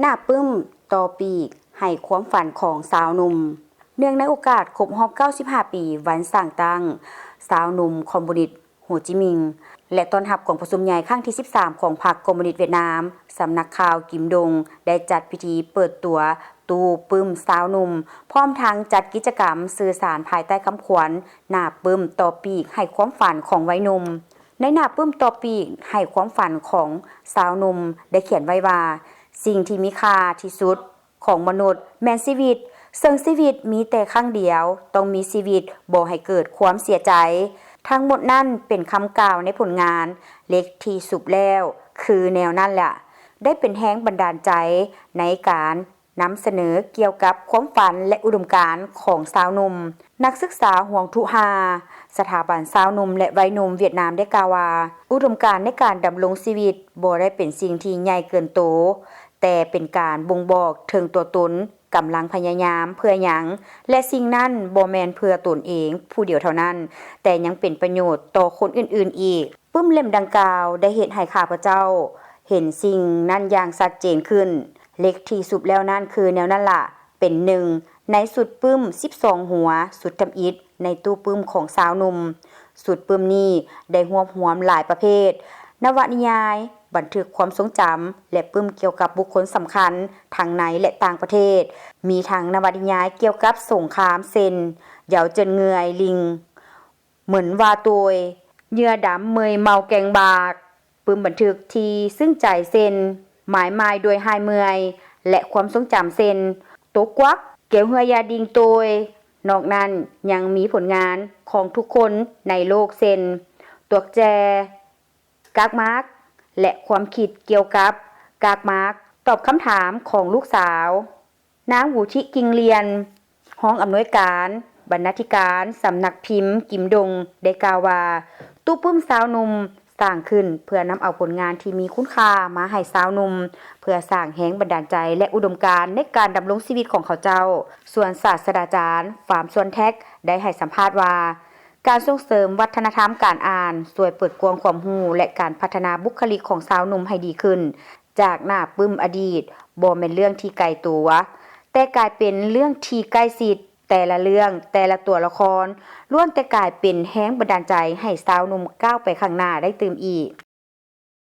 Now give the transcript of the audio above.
ໜ້າປຶ້ມຕໍ່ປີກໃຫ້ຄວາມຝັນຂອງຊາວໜຸ່ມ. ເນື່ອງໃນໂອກາດຄົບຮອບເກົ້າສິບຫ້າປີວັນສ້າງຕັ້ງຊາວໜຸ່ມຄອມມູນິດໂຮຈິມິງ ແລະ ຕ້ອນຮັບກອງປະຊຸມໃຫຍ່ຄັ້ງທີສິບສາມຂອງພັກຄອມມູນິດຫວຽດນາມ, ສຳນັກຂ່າວກິມດົງ ໄດ້ຈັດພິທີເປີດຕົວຕູ້ປຶ້ມຊາວໜຸ່ມ, ພ້ອມທັງຈັດກິດຈະກຳສື່ສານພາຍໃຕ້ຄຳຂວັນ ໜ້າປຶ້ມຕໍ່ປີກໃຫ້ຄວາມຝັນຂອງໄວໜຸ່ມ. ໃນໜ້າປຶ້ມຕໍ່ປີກໃຫ້ຄວາມຝັນຂອງຊາວໜຸ່ມ ໄດ້ຂຽນໄວ້ວ່າ, ສິ່ງທີ່ມີຄ່າທີ່ສຸດຂອງມະນຸດແມ່ນຊີວິດ, ເຊິ່ງຊີວິດມີແຕ່ຄັ້ງດຽວ, ຕ້ອງມີຊີວິດບໍ່ໃຫ້ເກີດຄວາມເສຍໃຈ. ທັງໝົດນັ້ນເປັນຄຳກ່າວໃນຜົນງານເຫຼັກທີ່ສຸບແລ້ວ ຄືແນວນັ້ນລະ ໄດ້ເປັນແຮງບັນດານໃຈໃນການ ນຳສະເໜີກ່ຽວກັບຄວາມຝັນ ແລະ ອຸດົມການຂອງຊາວໜຸ່ມ. ນັກສຶກສາ ຫວງທຸຮາ ສະຖາບັນຊາວໜຸ່ມ ແລະ ໄວໜຸ່ມຫວຽດນາມ ໄດ້ກ່າວວ່າ, ອຸດົມການໃນການດຳລົງຊີວິດບໍ່ໄດ້ເປັນສິ່ງທີ່ໃຫຍ່ເກີນໂຕ, ແຕ່ເປັນການບົ່ງບອກເຖິງຕົວຕົນ, ກຳລັງພະຍາຍາມເພື່ອຫຍັງ, ແລະ ສິ່ງນັ້ນບໍ່ແມ່ນເພື່ອຕົນເອງຜູ້ດຽວເທົ່ານັ້ນ, ແຕ່ຍັງເປັນປະໂຫຍດຕໍ່ຄົນອື່ນໆອີກ. ປຶ້ມເຫຼັ້ມດັ່ງກ່າວໄດ້ເຮັດໃຫ້ຂ້າພະເຈົ້າເຫັນສິ່ງນັ້ນຢ່າງຊັດເຈນຂຶ້ນ. ເຫຼັກທີ່ສຸບແລ້ວນັ້ນຄືແນວນັ້ນລະ ເປັນໜຶ່ງໃນຊຸດປຶ້ມສິບສອງຫົວ ຊຸດທຳອິດໃນຕູ້ປຶ້ມຂອງຊາວໜຸ່ມ. ຊຸດປຶ້ມນີ້ໄດ້ຮວບຮວມຫຼາຍປະເພດ, ນະວະນິຍາຍ, ບັນທຶກຄວາມຊົງຈຳ ແລະ ປຶ້ມກ່ຽວກັບບຸກຄົນສຳຄັນທັງໃນ ແລະ ຕ່າງປະເທດ. ມີທັງນະວະນິຍາຍກ່ຽວກັບສົງຄາມ ເຊັ່ນ ເຢາເຈິນເງືອຍລິງ ເໝິນວ່າໂຕຍ, ເຫຍື່ອດຳເມີຍເມົາແກງບາກ, ປຶ້ມບັນທຶກທີ່ຊຶ້ງໃຈເຊັ່ນ ໝາຍໝາຍໂດຍຫາຍເມື່ອຍ ແລະ ຄວາມຊົງຈຳເຊັ່ນ ໂຕກວັກ, ແກວເຮືອຢາດິງໂຕຍ. ນອກນັ້ນຍັງມີຜົນງານຂອງທຸກຄົນໃນໂລກເຊັ່ນ ຕົວກແຈ, ກາກໝາກ ແລະ ຄວາມຄິດກ່ຽວກັບກາກໝາກ, ຕອບຄຳຖາມຂອງລູກສາວ. ນາງ ຫວູທິ ກິງລຽນ ຮອງອຳນວຍການບັນນາທິການສຳນັກພິມກິມດົງ ໄດ້ກ່າວວ່າ, ຕູ້ປຶ້ມຊາວໜຸ່ມສ້າງຂຶ້ນເພື່ອນຳເອົາຜົນງານທີ່ມີຄຸນຄ່າມາໃຫ້ຊາວໜຸ່ມ ເພື່ອສ້າງແຮງບັນດານໃຈ ແລະ ອຸດົມການໃນການດຳລົງຊີວິດຂອງເຂົາເຈົ້າ. ສ່ວນສາດສະດາຈານ ຟາມ ຊວນແທັກ ໄດ້ໃຫ້ສຳພາດວ່າ, ການສົ່ງເສີມວັດທະນະທຳການອ່ານ ຊ່ວຍເປີດກວ້າງຄວາມຮູ້ ແລະ ການພັດທະນາບຸກຄະລິກຂອງຊາວໜຸ່ມໃຫ້ດີຂຶ້ນ. ຈາກໜ້າປຶ້ມອະດີດບໍ່ແມ່ນເລື່ອງທີ່ໄກຕົວ, ແຕ່ກາຍເປັນເລື່ອງທີ່ໃກ້ຊິດ. ແຕ່ລະເລື່ອງ, ແຕ່ລະຕົວລະຄອນ ລ້ວນແຕ່ກາຍເປັນແຮງບັນດານໃຈໃຫ້ຊາວໜຸ່ມກ້າວໄປຂ້າງໜ້າໄດ້ຕື່ມອີກ.